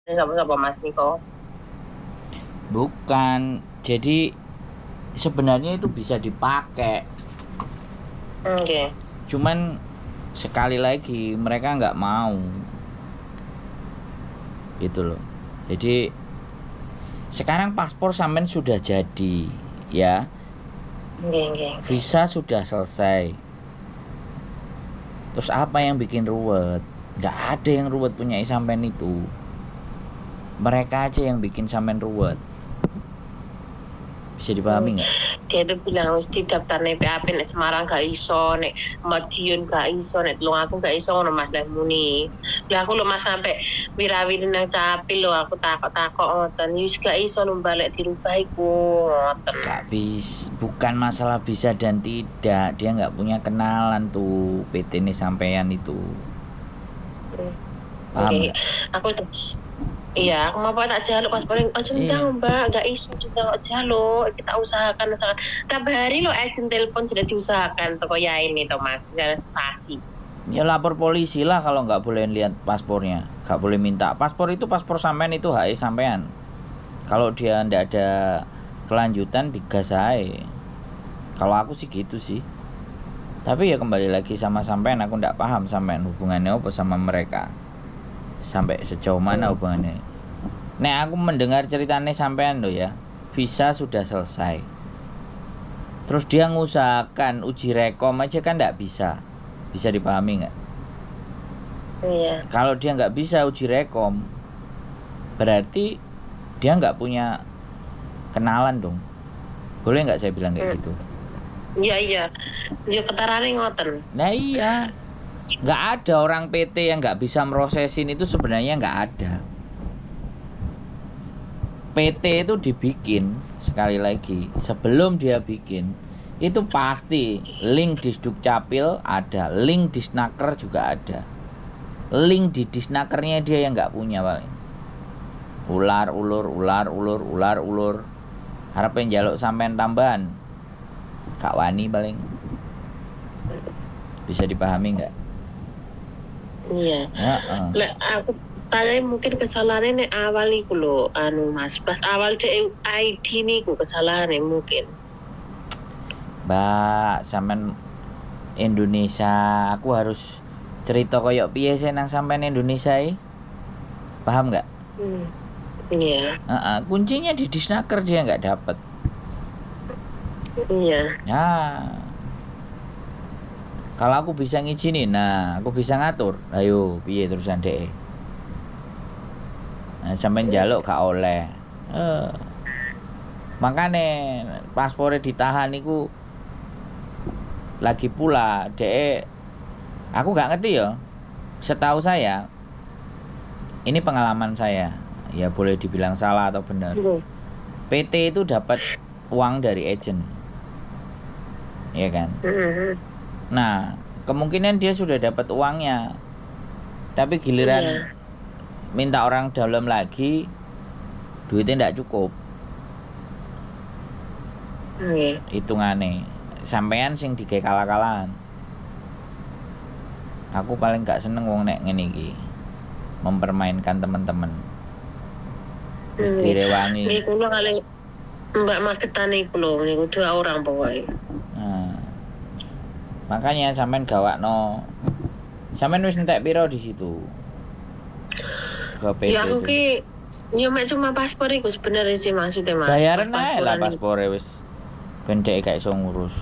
Sapa-sapa Mas niko. Bukan. Jadi sebenarnya itu bisa dipakai. Oke. Cuman sekali lagi mereka nggak mau. Gitu loh. Jadi sekarang paspor sampean sudah jadi, ya. Nggih. Visa sudah selesai. Terus apa yang bikin ruwet? Nggak ada yang ruwet punya sampean itu. Mereka aja yang bikin sampean ruwet. Bisa dipahami nggak? Dia tuh bilang wis didaftar nek PAP nek Semarang gak iso, nek Madiun gak iso, nek Tulungagung gak iso ngono Mas leh muni. Lah aku lho Mas sampai wirawiri nang Capil lho, aku takok-takok ngoten. Wis gak iso lho balik dirubah iku ngoten. Gak bisa, bukan masalah bisa dan tidak. Dia nggak punya kenalan tuh PT ini sampean itu. Paham Oke. nggak? Aku tuh iya, aku mau tak jaluk paspornya. Oh, centang, Mbak, gak iso centang kok jaluk. Kita usahakan, usahakan. Tiap hari lo agent telepon sudah diusahakan toko ya ini toh Mas, sasi. Ya lapor polisi lah kalau nggak boleh lihat paspornya, nggak boleh minta. Paspor itu paspor sampean, itu hak sampean. Kalau dia ndak ada kelanjutan digas aja. Kalau aku sih gitu sih. Tapi ya kembali lagi sama sampean, aku ndak paham sampean hubungannya apa sama mereka. Sampai sejauh mana hubungannya. Nek aku mendengar ceritanya sampean loh ya, visa sudah selesai. Terus dia ngusahakan uji rekom aja kan ndak bisa. Bisa dipahami nggak? Iya. Kalau dia nggak bisa uji rekom, berarti dia nggak punya kenalan dong. Boleh nggak saya bilang kayak gitu? Iya iya. Ya ketarane ngoten. Nah iya. Nggak ada orang PT yang nggak bisa merosesin itu, sebenarnya nggak ada. PT itu dibikin, sekali lagi, sebelum dia bikin itu pasti link di Dukcapil ada, link di Disnaker juga ada. Link di Disnakernya dia yang nggak punya paling. Ular ulur ular ulur ular ulur. Harapin jaluk sampean tambahan. Gak wani paling. Bisa dipahami nggak? Iya. Heeh. Lek aku tanya mungkin kesalahannya nek awal iku lho anu Mas, pas awal dhek ID niku kesalahannya mungkin. Mbak, sampean Indonesia, aku harus cerita koyok piye sih nang sampean Indonesia iki? Paham nggak? Iya. Heeh, kuncinya di Disnaker dia nggak dapet. Iya. Ya. Kalau aku bisa ngizinin, nah aku bisa ngatur. Ayo, piye terusan dek? Nah, sampean njaluk gak oleh. Makane paspornya ditahan iku. Lagi pula dek aku gak ngerti ya. Setahu saya, ini pengalaman saya, ya boleh dibilang salah atau benar. PT itu dapat uang dari agent, ya kan? Nah, kemungkinan dia sudah dapat uangnya, tapi giliran minta orang dalam lagi, duitnya ndak cukup. Hitungane, sampean sing digawe kalah-kalahan. Aku paling gak seneng wong nek ngene iki, mempermainkan teman-teman. Wis direwangi. Nggih, kula kali Mbak Magetan iku lho, niku dua orang pokoknya. Nah. Makanya sampean gawakno. Sampean wis entek piro di situ? Ke PT Ya aku itu. ki ya mek cuma paspor iku sebenarnya sih maksudnya Mas. Bayaran ae lah Pasporan iku. Paspore wis. Ben dhek gak iso ngurus.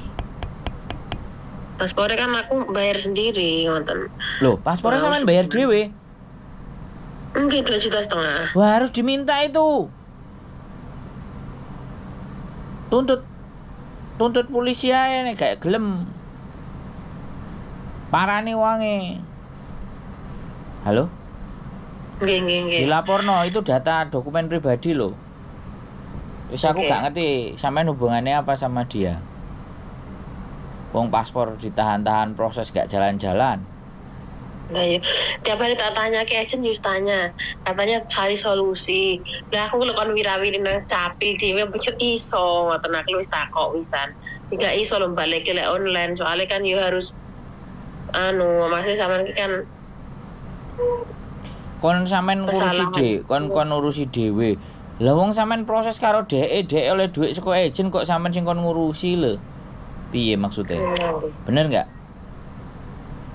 Paspornya kan aku bayar sendiri ngoten. Loh, paspornya Nah, sampean bayar dhewe? Mungkin 2,5 juta. Wah, harus diminta itu. Tuntut tuntut polisi ae nek gak gelem. Parani wonge. Halo? Nggih, nggih, nggih. Dilaporno itu data dokumen pribadi loh. Wis aku gak ngerti sampean hubungannya apa sama dia. Wong paspor ditahan-tahan, proses gak jalan-jalan. Nah, iya. Tiap hari tak tanya ke agent, yus tanya. Katanya cari solusi. Lah aku lho kon wirawiri nang Capil dhewe apa yo iso ngoten, aku wis takok wisan. Tidak iso lho balik lek online soalnya kan yo harus anu masih sama kan. Kon sampean ngurusi Kesalahan. De, kon kon ngurusi dhewe. Lah wong sampean proses karo dheke, dheke oleh duit saka agent kok sampean sing kon ngurusi lho. Piye maksudnya? Bener nggak?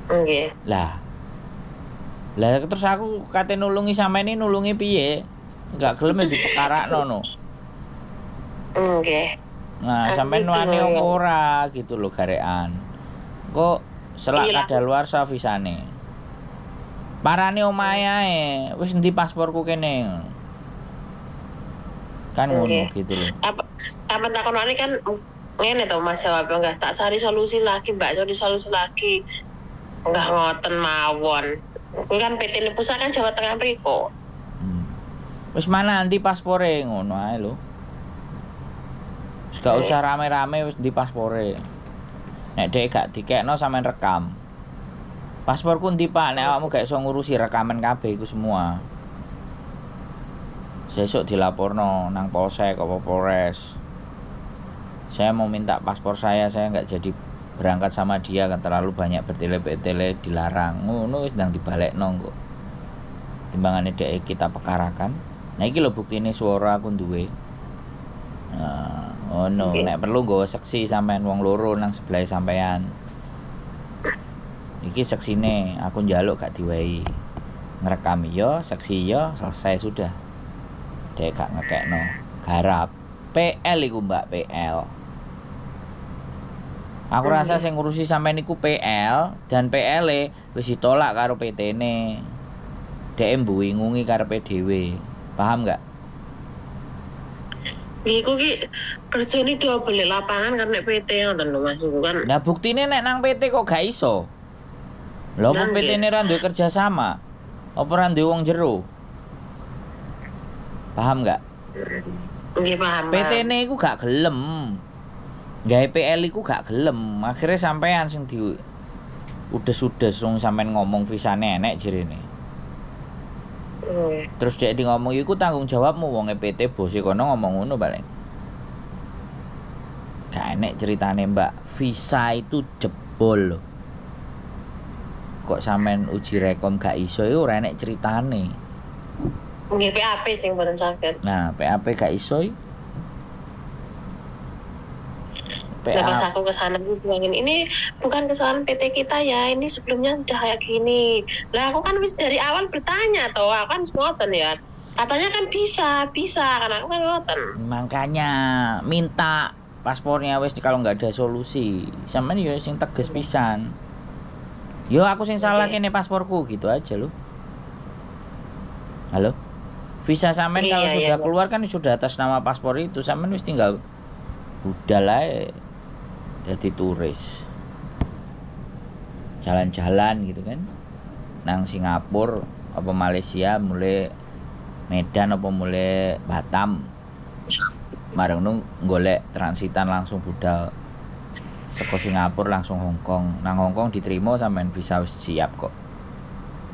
Nggih. Lah. Lah terus aku kate nulungi sampean ini nulungi piye? Enggak gelem ya dipekarakno no. Nggih. Nah, Aku sampean wani bingung. apa ora gitu lho garekan. Kok selak Iya. kadaluarsa visane. Parani omahe ae, wis endi pasporku kene. Kan ngono gitu loh. Apa apa takonane kan ngene to Mas, jawab enggak tak cari solusi lagi, Mbak, cari solusi lagi. Enggak ngoten mawon. Kuwi kan PT ini pusat kan Jawa Tengah mriko. Wis mana nanti paspore ngono ae lho. Wis gak usah rame-rame, wis ndi paspore. Nek dhek gak dikekno sampean rekam. Pasporku ndi, Pak? Nek awakmu gak iso ngurusi, rekaman kabeh iku semua. Sesuk dilaporno nang polsek apa Polres. Saya mau minta paspor saya nggak jadi berangkat sama dia kan terlalu banyak bertele-tele, dilarang. Ngono wis ndang dibalekno kok. Timbangane dhek kita pekarakan. Nah, iki lho buktine suara aku duwe. Nah, ngono, nek perlu nggawa seksi sampean wong loro nang sebelah sampean. Iki seksine, aku njaluk gak diwehi. Ngerekam iya, seksi iya, selesai sudah. Dek gak ngekekno. Garap. PL iku, Mbak, PL. Aku rasa sing ngurusi sampean iku PL dan PL e wis ditolak karo PT-ne. Dek mbingungi karepe dhewe. Paham gak? Iku ki kerjane double lapangan kan nek PT ngoten lho Mas, iku kan. Nah, buktine nek nang PT kok gak iso. Lha apa Lah, nggih. PT-ne ra duwe kerja sama? Apa ra duwe wong jero? Paham gak? Nggih, paham. Paham. PT-ne iku gak gelem. Gawe PL iku gak gelem. Akhirnya sampean sing di udes-udes wong sampean ngomong visane enek jerene. Terus dia di ngomong iku tanggung jawabmu, wong PT bose kono ngomong ngono paling. Gak enek ceritane, Mbak. Visa itu jebol loh. Kok sampean uji rekom gak iso iku ora enek ceritane. Nggih, PAP sing mboten saged. Nah, PAP gak iso iki. Nah, pas PAP aku ke sana aku bilangin ini bukan kesalahan PT kita ya, ini sebelumnya sudah kayak gini. Lah aku kan wis dari awal bertanya toh, aku kan ngoten ya. Katanya kan bisa, bisa kan aku kan ngoten. Makanya minta paspornya wis kalau nggak ada solusi. Sampean yo sing tegas pisan. Yo aku sing salah, kene pasporku, gitu aja loh. Halo? Visa sampean kalau sudah keluar kan sudah atas nama paspor itu, sampean wis tinggal budal ae jadi turis. Jalan-jalan gitu kan. Nang Singapura apa Malaysia, mulai Medan apa mulai Batam. Bareng nu golek transitan langsung budal saka Singapura langsung Hong Kong. Nang Hong Kong diterima sampean, visa wis siap kok.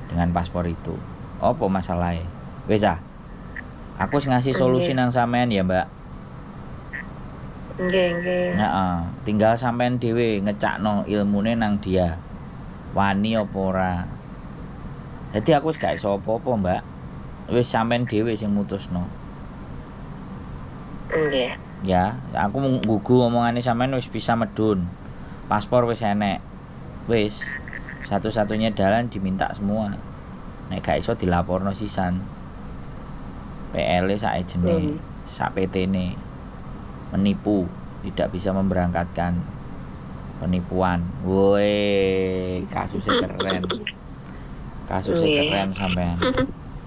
Dengan paspor itu. Apa masalahnya? Wis ah. Aku sing ngasih solusi nang sampean ya, Mbak. Nggih, nggih. Heeh, tinggal sampean dhewe ngecakno ilmune nang dia. Wani apa ora. Jadi aku wis gak iso apa-apa, Mbak. Wis sampean dhewe sing mutusno. Nggih. Ya, aku nggugu omongane sampean wis bisa medun. Paspor wis enek. Wis. Satu-satunya dalan diminta semua. Nek gak iso dilaporno sisan. PL e sak ejene, sak PT-ne. Menipu, tidak bisa memberangkatkan, penipuan. Woi, kasusnya keren. Kasusnya keren sampean.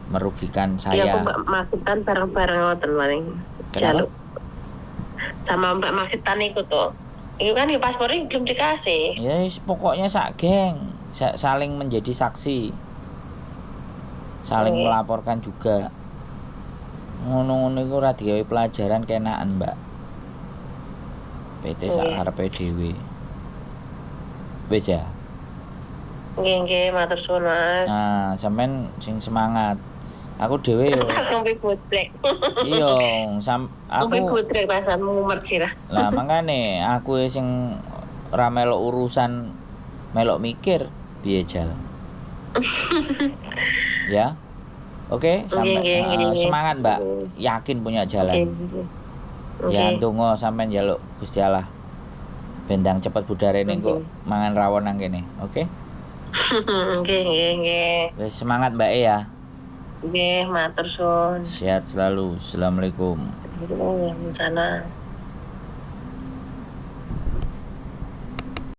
Merugikan Iya, aku saya. Mbak Magetan bareng-bareng ngoten paling. Kenapa? Jaluk. Sama Mbak Magetan iku tuh. Iku kan ya paspornya belum dikasih. Ya wis, pokoknya sak geng, saling menjadi saksi. Saling melaporkan juga. Ngono-ngono iku ora digawe pelajaran kenaan, Mbak. PT sak karepe dhewe. Wis ya. Nggih, nggih, matur suwun, Mas. Nah, sampean sing semangat. Aku dhewe yo Pas ngombe bodrek. Iya, sam Ngombe aku bodrek rasamu mumet sirah. Lah makane aku sing ora melok urusan melok mikir piye jal. Ya. Oke, sampai Nggih, nggih, nggih. semangat, Mbak. Yakin punya jalan. Oke. Ya ndonga sampean njaluk Gusti Allah. Ben ndang cepet budare ning kok mangan rawon nang kene. Oke? Nggih, nggih, nggih. Wis, semangat, Mbak e, ya. Nggih, matur suwun. Sehat selalu. Assalamualaikum. Waalaikumsalam.